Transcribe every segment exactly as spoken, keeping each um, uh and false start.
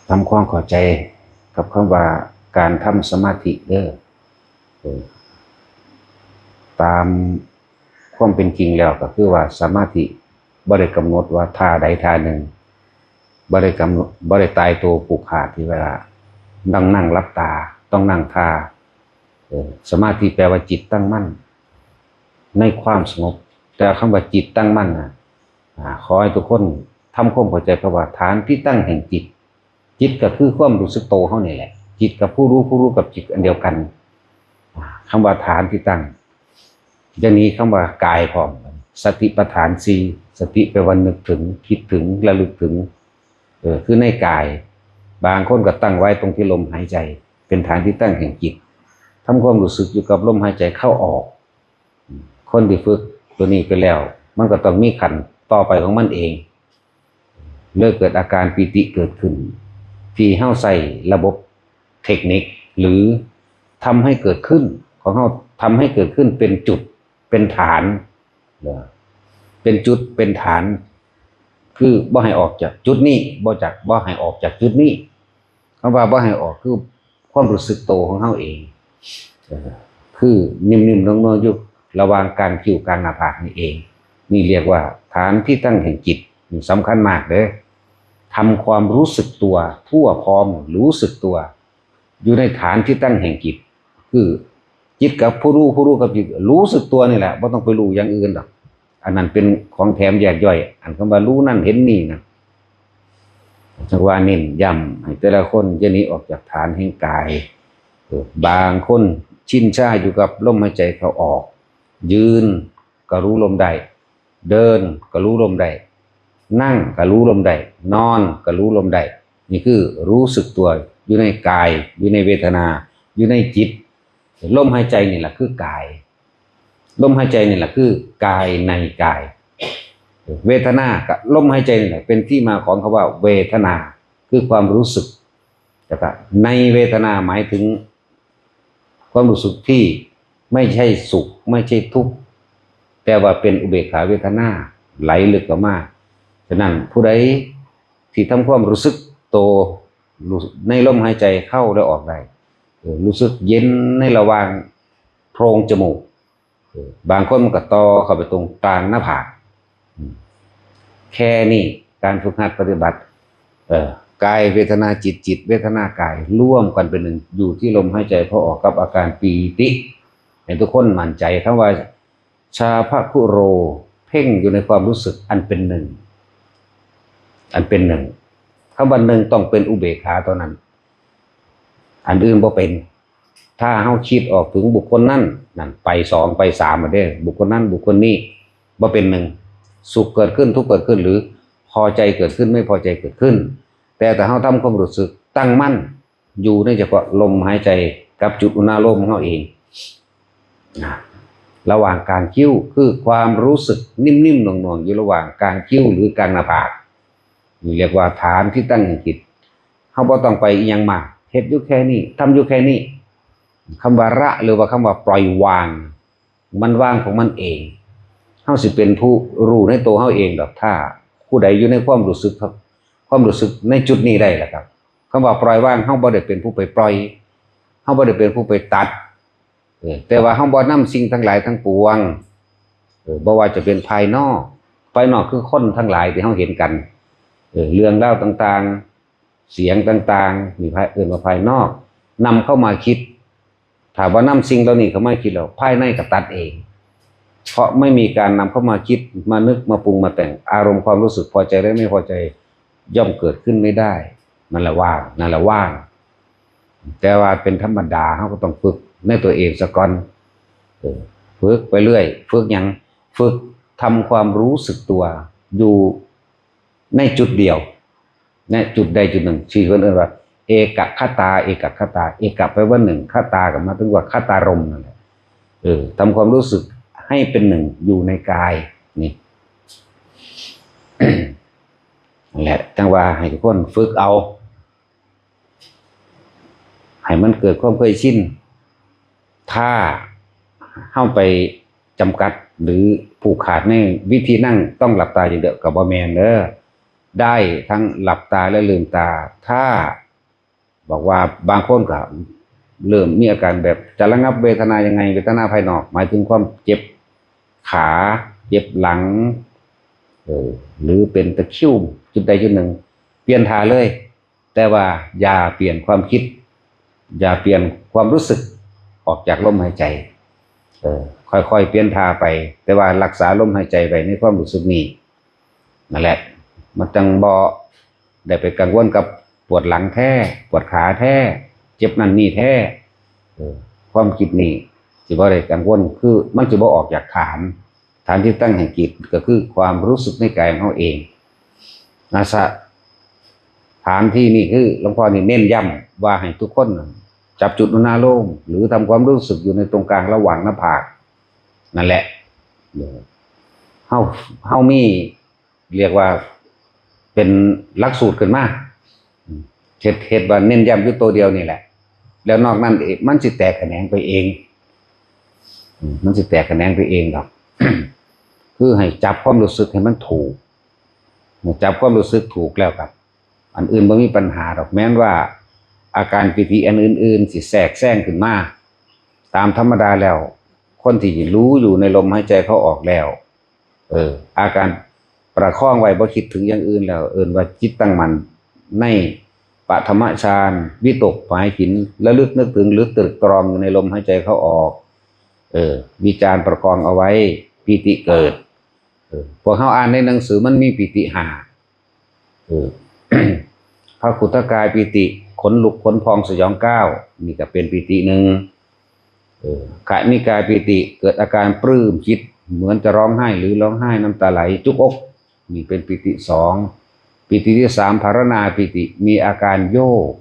ทำความเข้าใจกับคำว่าการทำสมาธิเด้อ เออ ตามความเป็นจริงแล้วก็คือว่าสมาธิบ่ได้กำหนดว่าท่าใดท่าหนึ่ง บ่ได้กำหนด บ่ได้ตายตัวผูกขาดที่ว่าต้องนั่งหลับตา ต้องนั่งท่า เออ สมาธิแปลว่าจิตตั้งมั่นในความสงบ แต่คำว่าจิตตั้งมั่นนะ อ่า ขอให้ทุกคนทำความเข้าใจคำว่าฐานที่ตั้งแห่งจิต จิตก็คือความรู้สึกโตเฮานี่แหละ จิตกับผู้รู้ ผู้รู้กับจิตอันเดียวกัน อ่า คำว่าฐานที่ตั้ง อย่างนี้คำว่ากายพร้อม สติปัฏฐานสี่ สติแปลว่านึกถึง คิดถึง ระลึกถึง เออ คือในกาย บางคนก็ตั้งไว้ตรงที่ลมหายใจ เป็นฐานที่ตั้งแห่งจิต ทำความรู้สึกอยู่กับลมหายใจเข้าออก คนที่ฝึกตัวนี้ไปแล้ว มันก็ต้องมีขั้นต่อไปของมันเอง เลยเกิดอาการปีติเกิดขึ้น ที่เฮาใช้ระบบเทคนิค หรือทำให้เกิดขึ้น ของเฮาทำให้เกิดขึ้นเป็นจุด เป็นฐาน เนอะ เป็นจุด เป็นฐาน คือบ่ให้ออกจากจุดนี้ บ่จาก บ่ให้ออกจากจุดนี้ คำว่าบ่ให้ออกคือความรู้สึกโตของเฮาเอง เออ คือนิ่มๆนวลๆอยู่ระหว่างกลางคิ้วกลางหน้าผากนี่เอง นี่เรียกว่าฐานที่ตั้งแห่งจิต นี่สำคัญมากเด้อ ทำความรู้สึกตัวทั่วพร้อม รู้สึกตัว อยู่ในฐานที่ตั้งแห่งจิต คือจิตกับผู้รู้ ผู้รู้กับจิต รู้สึกตัวนี่แหละ บ่ต้องไปรู้อย่างอื่นดอก อันนั้นเป็นของแถมแยกย่อย อันคำว่ารู้นั่นเห็นนี่นะ จังว่าเน้นย้ำให้แต่ละคนอย่าหนีออกจากฐานแห่งกาย เออ บางคนชินชาอยู่กับลมหายใจเข้าออก ยืนก็รู้ลมได้ เดินก็รู้ลมได้ นั่งก็รู้ลมได้ นอนก็รู้ลมได้ นี่คือรู้สึกตัวอยู่ในกาย อยู่ในเวทนา อยู่ในจิต ลมหายใจนี่แหละคือกาย ลมหายใจนี่แหละคือกายในกาย เวทนากับลมหายใจนี่แหละเป็นที่มาของคำว่าเวทนา คือความรู้สึก แล้วก็ในเวทนาหมายถึงความรู้สึกที่ไม่ใช่สุข ไม่ใช่ทุกข์ แต่ว่าเป็นอุเบกขาเวทนาไหลลึกเข้ามา ฉะนั้นผู้ใดที่ทำความรู้สึกโต รู้ ในลมหายใจเข้าและออกได้ เออ รู้สึกเย็นในระหว่างโพรงจมูก เออ บางคนมันก็ต่อเข้าไปตรงกลางหน้าผาก อืม แค่นี้การฝึกหัดปฏิบัติ เออ กายเวทนาจิต จิตเวทนากายร่วมกันเป็นหนึ่ง อยู่ที่ลมหายใจเข้าออกกับอาการปีติ ให้ทุกคนมั่นใจคำว่า ชาพคุโร เพ่งอยู่ในความรู้สึกอันเป็นหนึ่ง อันเป็นหนึ่ง คำว่าหนึ่งต้องเป็นอุเบกขาเท่านั้น อันอื่นบ่เป็น ถ้าเฮาคิดออกถึงบุคคลนั้น นั่นไปสองไปสามมาเด้อ บุคคลนั้นบุคคลนี้บ่เป็นหนึ่ง สุขเกิดขึ้น ทุกข์เกิดขึ้น หรือพอใจเกิดขึ้น ไม่พอใจเกิดขึ้น แต่ถ้าเฮาทำความรู้สึกตั้งมั่น อยู่ในเฉพาะลมหายใจกับจุดอุณาโลมของเฮาเองนะ ระหว่างกลางคิ้วคือความรู้สึกนิ่มๆหน่วงๆอยู่ระหว่างกลางคิ้วหรือกลางหน้าผาก นี่เรียกว่าฐานที่ตั้งแห่งจิต เฮาบ่ต้องไปอิหยังมาก เฮ็ดอยู่แค่นี้ ทำอยู่แค่นี้ คำว่าละหรือว่าคำว่าปล่อยวาง มันวางของมันเอง เฮาสิเป็นผู้รู้ในตัวเฮาเองดอก ถ้าผู้ใดอยู่ในความรู้สึกครับ ความรู้สึกในจุดนี้ได้ล่ะครับ คำว่าปล่อยวาง เฮาบ่ได้เป็นผู้ไปปล่อย เฮาบ่ได้เป็นผู้ไปตัด เออ แต่ว่าเฮาบ่นำสิ่งทั้งหลายทั้งปวง เออ บ่ว่าจะเป็นภายนอก ภายนอกคือคนทั้งหลายที่เฮาเห็นกัน เออ เรื่องราวต่างๆ เสียงต่างๆ นี่ภาย เอิ้นว่าภายนอก นำเข้ามาคิด ถ้าว่านำสิ่งเหล่านี้เข้ามาคิดแล้ว ภายในก็ตัดเอง เพราะไม่มีการนำเข้ามาคิด มานึก มาปรุง มาแต่ง อารมณ์ความรู้สึกพอใจและไม่พอใจ ย่อมเกิดขึ้นไม่ได้ นั่นแหละว่าง นั่นแหละว่าง แต่ว่าเป็นธรรมดา เฮาก็ต้องฝึกในตัวเองซะก่อน เออ ฝึกไปเรื่อย ฝึกหยัง ฝึกทำความรู้สึกตัว อยู่ในจุดเดียว ในจุดใดจุดหนึ่ง ที่เพิ่นเอิ้นว่า เอกคตา เอกคตา เอกแปลว่าหนึ่ง คตาก็หมายถึงว่าคตารมณ์นั่นแหละ เออ ทำความรู้สึกให้เป็นหนึ่งอยู่ในกาย นี่ นั่นแหละ จั่งว่าให้ทุกคนฝึกเอา ให้มันเกิดความเคยชิน ถ้าเฮาไปจำกัดหรือผูกขาดในวิธีนั่งต้องหลับตาอย่างเดียวก็บ่แม่นเด้อ ได้ทั้งหลับตาและลืมตา ถ้าบอกว่าบางคนก็เริ่มมีอาการแบบจะระงับเวทนายังไง เวทนาภายนอก หมายถึงความเจ็บขา เจ็บหลัง เออ หรือเป็นตะคริวจุดใดจุดหนึ่ง เปลี่ยนท่าเลย แต่ว่าอย่าเปลี่ยนความคิด อย่าเปลี่ยนความรู้สึกออกจากลมหายใจ เออ ค่อยๆเปลี่ยนท่าไป แต่ว่ารักษาลมหายใจไว้ในความรู้สึกนี้ นั่นแหละ มันจังบ่ได้ไปกังวลกับปวดหลังแท้ ปวดขาแท้ เจ็บนั่นนี่แท้ เออ ความคิดนี้สิบ่ได้กังวล คือมันสิบ่ออกจากฐาน ฐานที่ตั้งแห่งจิตก็คือความรู้สึกในกายของเราเองนะสะ ฐานที่นี่คือหลวงพ่อนี่เน้นย้ำว่าให้ทุกคนจับจุดอุณาโลม หรือทำความรู้สึกอยู่ในตรงกลางระหว่างหน้าผาก นั่นแหละ เฮาเฮามี เรียกว่าเป็นหลักสูตรขึ้นมา เฮ็ดเฮ็ดว่าเน้นย้ำอยู่ตัวเดียวนี่แหละ แล้วนอกนั้นเองมันสิแตกแขนงไปเอง อืม มันสิแตกแขนงไปเองดอก คือให้จับความรู้สึกให้มันถูก เมื่อจับความรู้สึกถูกแล้วครับ อันอื่นบ่มีปัญหาดอก แม้นว่าอาการปีติอันอื่นๆสิแทรกแซงขึ้นมา ตามธรรมดาแล้ว คนที่รู้อยู่ในลมหายใจเข้าออกแล้ว เออ อาการประคองไว้บ่คิดถึงอย่างอื่นแล้ว เอิ้นว่าจิตตั้งมั่นในปฐมฌาน วิตกหมายถึงระลึกนึกถึงหรือตรึกตรองอยู่ในลมหายใจเข้าออก เออ วิจารประคองเอาไว้ ปีติเกิด เออ พวกเฮาอ่านในหนังสือมันมีปีติห้า เออ พระขุทกายปีติ ขนลุกขนพองสยองก้าว นี่ก็เป็นปีติหนึ่ง เออ ขณิกายปีติ เกิดอาการปลื้มจิต เหมือนจะร้องไห้หรือร้องไห้น้ำตาไหลจุกอก นี่เป็นปีติสอง ปีติที่สาม ภารณาปีติ มีอาการโยก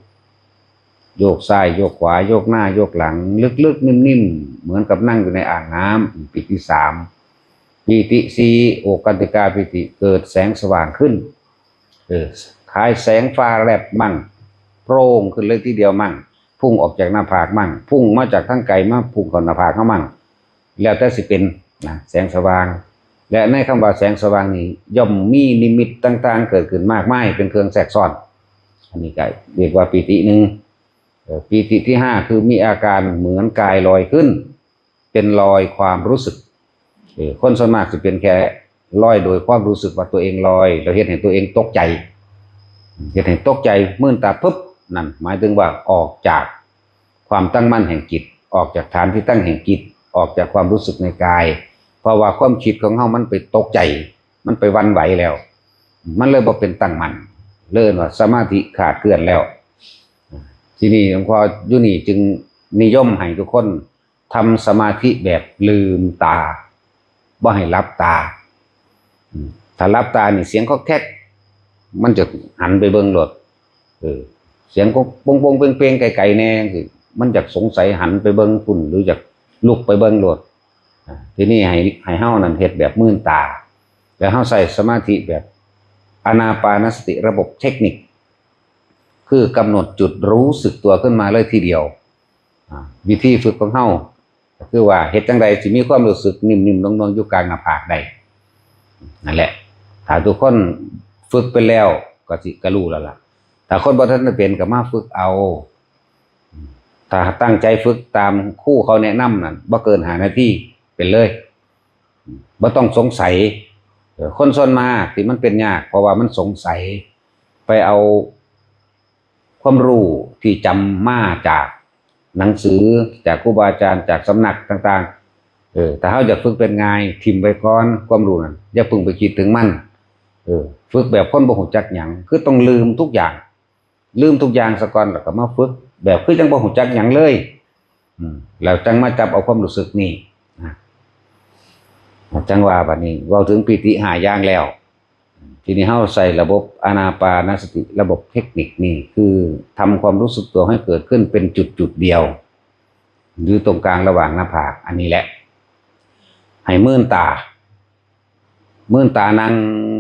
โยกซ้ายโยกขวา โยกหน้าโยกหลัง ลึกๆนิ่มๆ เหมือนกับนั่งอยู่ในอ่างน้ำ ปีติสาม ปีติสี่ โอคันติกาปีติ เกิดแสงสว่างขึ้น เออ คล้ายแสงฟ้าแลบมั่ง โพร่งขึ้นเลยทีเดียวมั่ง พุ่งออกจากหน้าผากมั่ง พุ่งมาจากทางไกลมาพุ่งเข้าหน้าผากเฮามั่ง แล้วแต่สิเป็นนะ แสงสว่าง และในคำว่าแสงสว่างนี้ย่อมมีนิมิตต่างๆเกิดขึ้นมากมายเป็นเครื่องแทรกซ้อน อันนี้ก็เรียกว่าปีติหนึ่ง เอ่อ ปีติที่ห้าคือมีอาการเหมือนกายลอยขึ้น เป็นลอยความรู้สึก เออ คนส่วนมากสิเป็นแค่ลอยโดยความรู้สึกว่าตัวเองลอย แล้วเฮ็ดให้ตัวเองตกใจ เฮ็ดให้ตกใจ มื่นตาปุ๊บ นั่นหมายถึงว่าออกจากความตั้งมั่นแห่งจิต ออกจากฐานที่ตั้งแห่งจิต ออกจากความรู้สึกในกาย เพราะว่าความคิดของเฮามันไปตกใจ มันไปหวั่นไหวแล้ว มันเลยบ่เป็นตั้งมั่น เลยว่าสมาธิขาดเคลื่อนแล้ว ทีนี้หลวงพ่ออยู่นี่จึงนิยมให้ทุกคนทำสมาธิแบบลืมตา บ่ให้หลับตา อืม ถ้าหลับตานี่เสียงคอกแคก มันจะหันไปเบิ่งโลด เออ เสียงก็ปงปงเปงเปงไกลๆแน่จังซี้ มันอยากสงสัยหันไปเบิ่งพุ้น หรืออยากลุกไปเบิ่งโลด อ่า ทีนี้ให้ ให้เฮานั่นเฮ็ดแบบมื่นตา แล้วเฮาใช้สมาธิแบบอานาปานสติระบบเทคนิค คือกำหนดจุดรู้สึกตัวขึ้นมาเลยทีเดียว อ่า วิธีฝึกของเฮา ก็คือว่าเฮ็ดจั่งใดสิมีความรู้สึกนิ่มๆนวลๆอยู่กลางหน้าผากได้ นั่นแหละ ถ้าทุกคนฝึกไปแล้วก็สิ ก็รู้แล้วล่ะ ถ้าคนบ่ทันได้เป็นก็มาฝึกเอา ถ้าตั้งใจฝึกตามครูเขาแนะนำนั่น บ่เกินห้านาทีเป็นเลย บ่ต้องสงสัย เออ คนส่วนมากที่มันเป็นยาก เพราะว่ามันสงสัย ไปเอาความรู้ที่จำมาจากหนังสือ จากครูบาอาจารย์ จากสำนักต่างๆ เออ ถ้าเฮาอยากฝึกเป็นง่าย ถิ่มไว้ก่อน ความรู้นั่น อย่าเพิ่งไปคิดถึงมัน เออ ฝึกแบบคนบ่ฮู้จักหยัง คือต้องลืมทุกอย่าง ลืมทุกอย่างซะก่อน แล้วก็มาฝึกแบบคือจั่งบ่ฮู้จักหยังเลย อืม แล้วจั่งมาจับเอาความรู้สึกนี่นะ จั่งว่าบัดนี้เว้าถึงปีติห้าอย่างแล้ว ทีนี้เฮาใช้ระบบอานาปานสติ ระบบเทคนิคนี่ คือทำความรู้สึกตัวให้เกิดขึ้นเป็นจุดๆเดียว หรือตรงกลางระหว่างหน้าผาก อันนี้แหละ ให้มื่นตา มื่นตานั่ง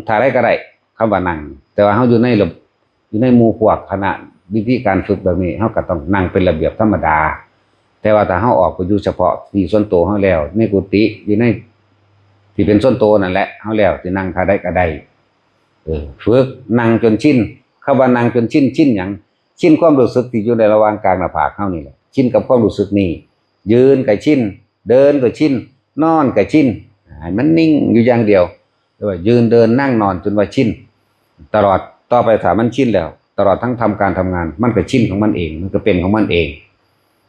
ท่าใดก็ได้ คำว่านั่ง แต่ว่าเฮาอยู่ในระ อยู่ในหมู่พวกคณะ วิธีการฝึกแบบนี้ เฮาก็ต้องนั่งเป็นระเบียบธรรมดา แต่ว่าถ้าเฮาออกไปอยู่เฉพาะที่ส่วนตัวเฮาแล้ว ในกุฏิ อยู่ในที่เป็นส่วนตัวนั่นแหละ เฮาแล้วสินั่งท่าใดก็ได้ เออ ฝึกนั่งจนชิน คำว่านั่งจนชิน ชินหยัง ชินความรู้สึกที่อยู่ในระหว่างกลางหน้าผากเฮานี่แหละ ชินกับความรู้สึกนี้ ยืนก็ชิน เดินก็ชิน นอนก็ชิน ให้มันนิ่งอยู่อย่างเดียว เรียกว่ายืนเดินนั่งนอนจนว่าชิน ตลอด ต่อไปถ้ามันชินแล้ว ตลอดทั้งทำการทำงาน มันก็ชินของมันเอง มันก็เป็นของมันเอง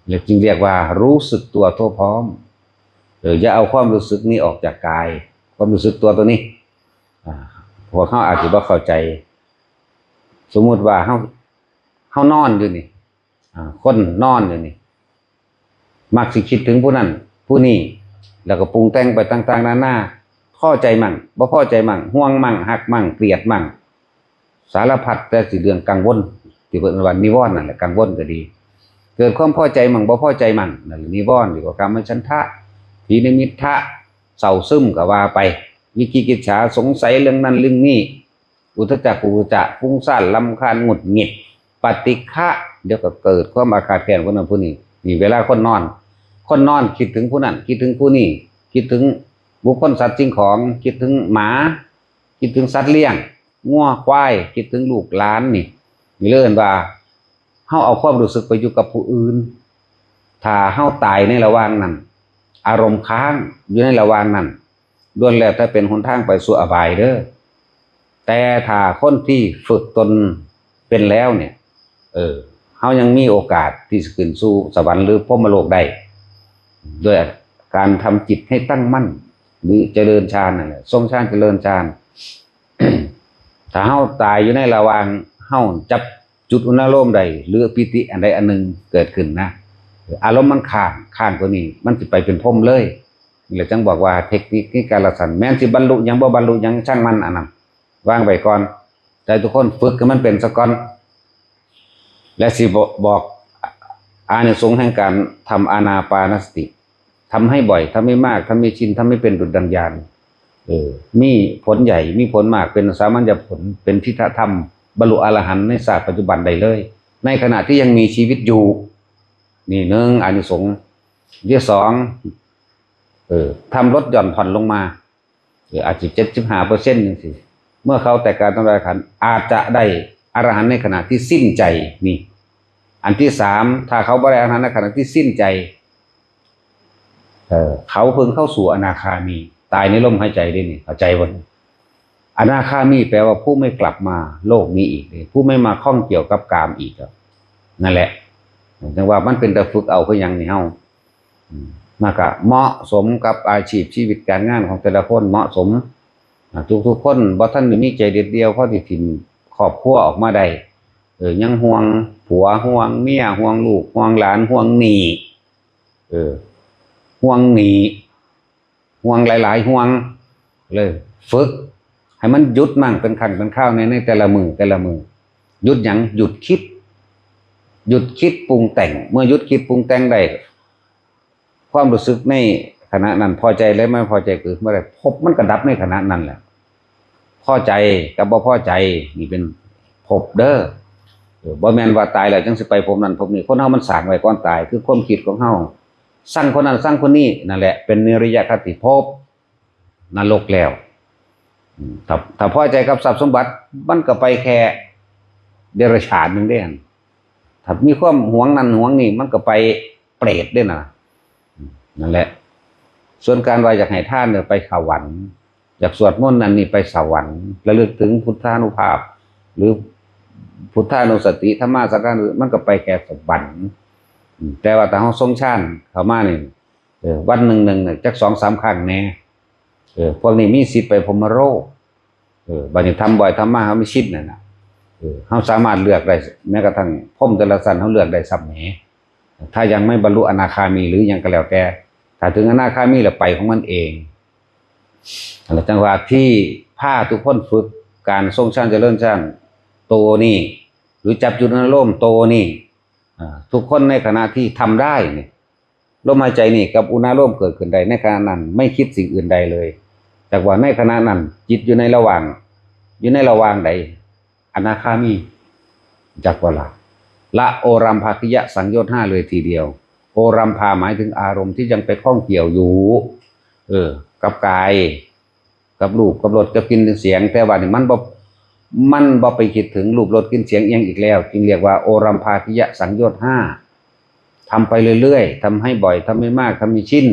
เรียก จึงเรียกว่ารู้สึกตัวทั่วพร้อม เออ อย่าเอาความรู้สึกนี้ออกจากกาย ความรู้สึกตัวตัวนี้ อ่า พวกเขาอาจจะบ่เข้าใจ สมมุติว่าเฮา เฮานอนอยู่นี่ อ่า คนนอนอยู่นี่ มักสิคิดถึงผู้นั้นผู้นี้ แล้วก็ปรุงแต่งไปต่างๆนานา พอใจมั่ง บ่พอใจมั่ง ห่วงมั่ง ฮักมั่ง เกลียดมั่ง สารพัดแต่สิเรื่องกังวล ที่เพิ่นว่านิวรณ์นั่นแหละ กังวลก็ดี เกิดความพอใจมั่ง บ่พอใจมั่ง นั่นแหละนิวรณ์ หรือว่ากามฉันทะ ถีนมิททะ เศร้าซึมก็ว่าไป วิจิกิจฉา สงสัยเรื่องนั้นเรื่องนี้ อุทธัจจะ กุกุจจะ ฟุ้งซ่าน รำคาญ หงุดหงิด ปฏิฆะ เดี๋ยวก็เกิดความอาฆาตแค้นผู้นั้นผู้นี้ นี่เวลาคนนอน คนนอนคิดถึงผู้นั้น คิดถึงผู้นี้ คิดถึงบุคคลสัตว์สิ่งของ คิดถึงหมา คิดถึงสัตว์เลี้ยง งัวควาย คิดถึงลูกหลานนี่ นี่เลยเอิ้นว่า เฮาเอาความรู้สึกไปอยู่กับผู้อื่น ถ้าเฮาตายในระหว่างนั้น อารมณ์ค้างอยู่ในระหว่างนั้น ล้วนแล้วแต่เป็นหนทางไปสู่อบายเด้อ แต่ถ้าคนที่ฝึกตนเป็นแล้วเนี่ย เออ เฮายังมีโอกาสที่จะขึ้นสู่สวรรค์หรือพรหมโลกได้ ด้วยการทำจิตให้ตั้งมั่น หรือเจริญฌานนั่นแหละ ทรงฌานเจริญฌาน ถ้าเฮาตายอยู่ในระหว่างเฮาจับจุดอุณาโลมใด หรือปีติอันใดอันหนึ่งเกิดขึ้นนะ อารมณ์มันค้าง ค้างตัวนี้ มันสิไปเป็นพรหมเลย นี่แหละจังบอกว่าเทคนิคในการละสัน แม้นสิบรรลุหยังบ่บรรลุหยังช่างมันอันนั้น วางไว้ก่อน แต่ทุกคนฝึกให้มันเป็นซะก่อน และสิบอก บอกอานิสงส์แห่งการทำอานาปานสติ ทำให้บ่อย ทำให้มาก ทำให้ชิน ทำให้เป็นดุจดังญาณ เออ มีผลใหญ่ มีผลมาก เป็นสามัญญผล เป็นทิฏฐธรรม บรรลุอรหันต์ในชาติปัจจุบันได้เลย ในขณะที่ยังมีชีวิตอยู่ นี่หนึ่งอานิสงส์ ที่สอง เออ ทำลดหย่อนผ่อนลงมา เออ อาจจะเจ็ดสิบห้าเปอร์เซ็นต์จังซี่ เมื่อเขาแตกกายทำลายขันธ์ อาจจะได้อรหันต์ในขณะที่สิ้นใจ นี่ อันที่สาม ถ้าเขาบ่ได้อรหันต์ในขณะที่สิ้นใจ เออ เขาเพิ่งเข้าสู่อนาคามี ตายในลมหายใจเด้นี่ เข้าใจบ่ อนาคามีแปลว่าผู้ไม่กลับมาโลกนี้อีกเลย ผู้ไม่มาข้องเกี่ยวกับกามอีกอะ นั่นแหละ จังว่ามันเป็นตาฝึกเอาคือหยังนี่เฮา อืม มันก็เหมาะสมกับอาชีพชีวิตการงานของแต่ละคน เหมาะสม อ่า ทุกๆคน บ่ทันได้มีใจเด็ดเดี่ยวพอสิถิ่มครอบครัวออกมาได้ เออ ยังห่วงผัว ห่วงเมีย ห่วงลูก ห่วงหลาน ห่วงหนี้ เออ ห่วงหนี้ ห่วงหลายๆ ห่วง เลยฝึกให้มันหยุดมั่งเป็นครั้งเป็นคราวใน ในแต่ละมื้อแต่ละมื้อ หยุดหยัง หยุดคิด หยุดคิดปรุงแต่ง เมื่อหยุดคิดปรุงแต่งได้ ความรู้สึกในขณะนั้นพอใจและไม่พอใจเกิดเมื่อไหร่ ภพมันก็ดับในขณะนั้นแหละ พอใจกับบ่พอใจ นี่เป็นภพเด้อ เออ บ่แม่นว่าตายแล้วจังสิไปภพนั้นภพนี้ คนเฮามันสร้างไว้ก่อนตาย คือความคิดของเฮา ซังคนนั้นซังคนนี้ นั่นแหละเป็นนิรยคติภพ นรกแล้ว อืม ถ้า ถ้าพอใจกับทรัพย์สมบัติ มันก็ไปแค่เดรัจฉานหนึ่งเด้ ถ้ามีความหวงนั่นหวงนี่ มันก็ไปเปรตเด้นะ อืม นั่นแหละ ส่วนการว่าอยากให้ทานเนี่ยไปสวรรค์ อยากสวดมนต์นั่นนี่ไปสวรรค์ ระลึกถึงพุทธานุภาพ หรือพุทธานุสติ ธรรมาสังฆานุสติ มันก็ไปแค่สวรรค์ อืม แต่ว่าถ้าเฮาทรงฌานเข้ามานี่ เออ วันหนึ่งหนึ่งเนี่ย จักสองสามครั้งแหน่ เออ พวกนี้มีสิทธิ์ไปพรหมโลก เออ บัดนี้ทำบ่อยทำมา เฮามีสิทธิ์นั่นน่ะ เออ เฮาสามารถเลือกได้ แม้กระทั่งพรหมแต่ละชั้น เฮาเลือกได้ซ้ำแหน่ ถ้ายังไม่บรรลุอนาคามีหรือยังก็แล้วแต่ ถ้าถึงอนาคามีแล้วไปของมันเอง แล้วจังหวะที่พาทุกคนฝึกการทรงฌานเจริญฌานโตนี่ หรือจับจุดอารมณ์โตนี่ อ่า ทุกคนในขณะที่ทำได้นี่ ลมหายใจนี่กับอุณาโลมเกิดขึ้นได้ในขณะนั้น ไม่คิดสิ่งอื่นใดเลย จักว่าในขณะนั้น จิตอยู่ในระหว่าง อยู่ในระหว่างใด อนาคามี จักว่าละ ละโอรัมภากิยะสังโยชน์ห้าเลยทีเดียว โอรัมภาหมายถึงอารมณ์ที่ยังไปข้องเกี่ยวอยู่ เออ กับกาย กับรูป กับรส กับกลิ่น เสียง แต่ว่านี่มันบ่ มันบ่ไปคิดถึงรูปรสกลิ่นเสียงอิหยังอีกแล้ว จึงเรียกว่าโอรัมภากิยสังโยชน์ห้า ทำไปเรื่อยๆ ทำให้บ่อย ทำให้มาก ทำให้ชิน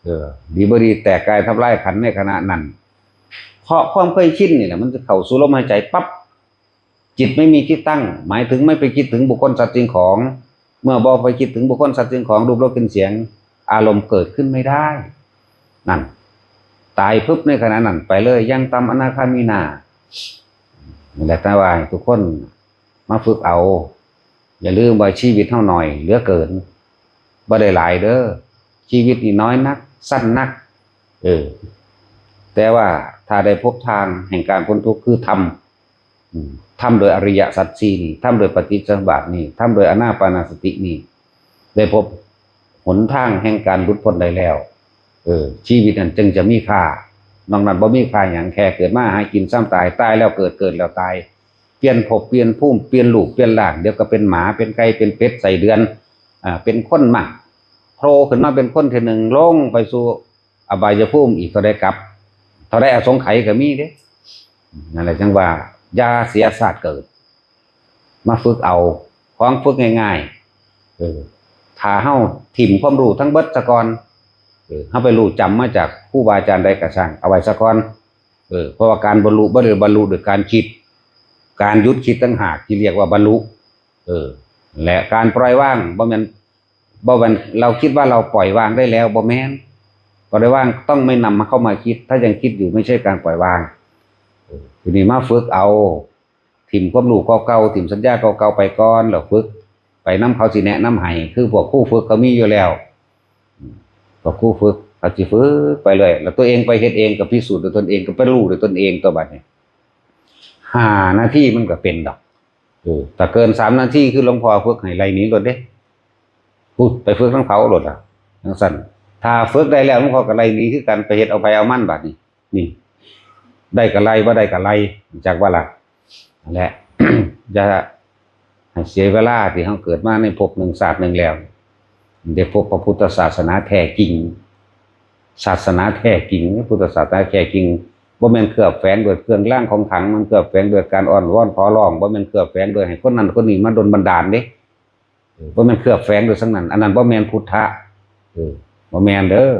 เออ ดีบ่ดีแตกกายทำลายขันธ์ในขณะนั้น เพราะความเคยชินนี่แหละ มันจะเข้าสู่ลมหายใจปั๊บ จิตไม่มีที่ตั้ง หมายถึงไม่ไปคิดถึงบุคคลสัตว์สิ่งของ เมื่อบ่ไปคิดถึงบุคคลสัตว์สิ่งของ รูปรสกลิ่นเสียง อารมณ์เกิดขึ้นไม่ได้ นั่น ตายปุ๊บในขณะนั้นไปเลย ยังตังอนาคามินา นี่แหละ แต่ว่าให้ทุกคนมาฝึกเอา อย่าลืมว่าชีวิตเฮาน้อยเหลือเกิน บ่ได้หลายเด้อ ชีวิตนี่น้อยนัก สั้นนัก เออ แต่ว่าถ้าได้พบทางแห่งการพ้นทุกข์คือธรรม อืม ธรรมโดยอริยสัจสี่นี่ ธรรมโดยปฏิจจสมุปบาทนี่ ธรรมโดยอานาปานาสตินี่ ได้พบหนทางแห่งการหลุดพ้นได้แล้ว เออ ชีวิตนั้นจึงจะมีค่า นอกนั้นบ่มีค่าหยัง แค่เกิดมาหากินซ้ำตาย ตายแล้วเกิด เกิดแล้วตาย เปลี่ยนภพเปลี่ยนภูมิ เปลี่ยนรูปเปลี่ยนร่าง เดี๋ยวก็เป็นหมา เป็นไก่ เป็นเป็ดไส้เดือน อ่า เป็นคนมั่ง โผล่ขึ้นมาเป็นคนทีหนึ่ง ลงไปสู่อบายภูมิอีกเท่าใดกับ เท่าใดอสงไขยก็มีเด้ นั่นแหละจังว่า อย่าเสียชาติเกิด มาฝึกเอา ของฝึกง่ายๆ เออ ถ้าเฮาถิ่มความรู้ทั้งเบิดซะก่อน เออ เฮาไปรู้จำมาจากครูบาอาจารย์ใดก็ช่าง เอาไว้ซะก่อน เออ เพราะว่าการบรรลุบ่ได้บรรลุด้วยการคิด การหยุดคิดต่างหากที่เรียกว่าบรรลุ เออ และการปล่อยวางบ่แม่น บ่แม่นเราคิดว่าเราปล่อยวางได้แล้ว บ่แม่น ปล่อยวางต้องไม่นำมาเข้ามาคิด ถ้ายังคิดอยู่ไม่ใช่การปล่อยวาง เออ ทีนี้มาฝึกเอา ถิ่มความรู้เก่าๆ ถิ่มสัญญาเก่าๆ ไปก่อน แล้วฝึก ไปนำเขาสิแนะนำให้ คือพวกครูฝึกเขามีอยู่แล้ว อืม พวกครูฝึกเขาสิฝึกไปเลย แล้วตัวเองไปเฮ็ดเอง ก็พิสูจน์ด้วยตนเอง ก็ไปรู้ด้วยตนเอง ตัวบัดนี้ ห้านาทีมันก็เป็นดอก เออ ถ้าเกินสามนาที คือหลวงพ่อฝึกให้ไล่หนีโลดเด้ พูดไปฝึกนำเขาโลดล่ะ จังซั่น ถ้าฝึกได้แล้ว หลวงพ่อก็ไล่หนีคือกัน ไปเฮ็ดเอาไผเอามันบัดนี้ นี่ ได้ก็ไล่ บ่ได้ก็ไล่ จักว่าล่ะ นั่นแหละ อย่าให้เสียเวลาที่เฮาเกิดมาในภพหนึ่งชาติหนึ่งแล้ว ได้พบพระพุทธศาสนาแท้จริง ศาสนาแท้จริง พุทธศาสนาแท้จริง บ่แม่นเคลือบแฝงด้วยเครื่องรางของขลัง มันเคลือบแฝงด้วยการอ้อนวอนขอร้อง บ่แม่นเคลือบแฝงด้วยให้คนนั้นคนนี้มาดลบันดาลเด้ เออ บ่แม่นเคลือบแฝงด้วยสิ่งนั้น อันนั้นบ่แม่นพุทธะ เออ บ่แม่นเด้อ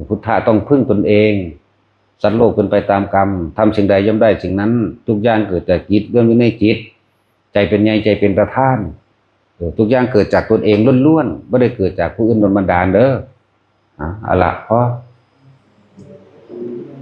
พุทธะต้องพึ่งตนเอง สัตว์โลกเป็นไปตามกรรม ทำสิ่งใดย่อมได้สิ่งนั้น ทุกอย่างเกิดจากจิต ล้วนอยู่ในจิต ใจเป็นใหญ่ ใจเป็นประธาน เออ ทุกอย่างเกิดจากตนเองล้วนๆ บ่ได้เกิดจากผู้อื่นดลบันดาลเด้อ อ่ะ เอาละ พอ